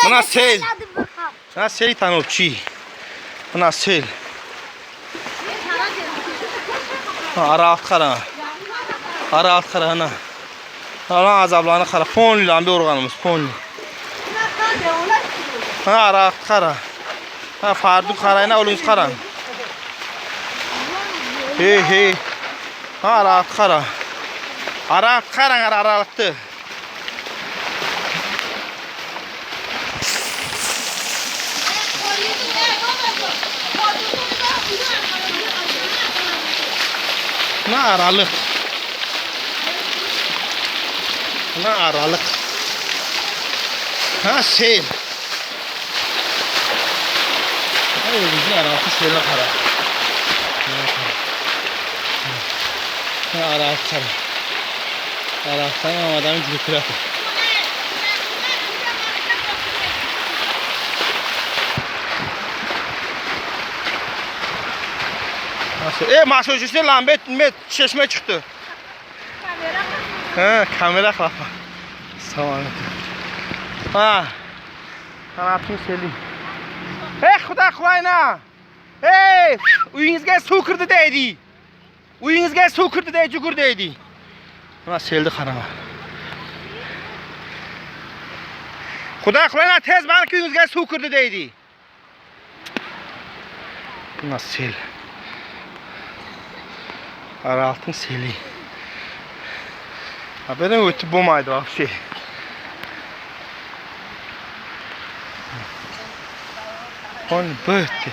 Buna sel. Ha sel tanopçi. Buna sel. Aralt qara. Aralt qara ana. Ana azablarını qara. Fonli lan bir orqanımız, fonli. Ha aralt qara. Ha fardu qarayna olunuz qara. Hey hey. Ha aralt qara. Aralt qarang araltdı. Ne aralık. Ne aralık. Ha sel. Ha bizim aralık seline kara. Ha aralık kara. Aralıktan ama adamın gürültü. Masajüstü lambet çeşme çıktı. Ha, kamera xlapa. Salam. Ha. Kanatın seli. Ey xudo qo'yna. Ey, uyingizga suv kirdi deydi. Uyingizga suv kirdi deydi, jugur deydi. Mana selni qarang. Xudo qo'yna, tez mani uyingizga suv kirdi deydi. Mana sel. Araltın seli. Ha belə ötüb bo'lmaydi вообще. Qon bitdi.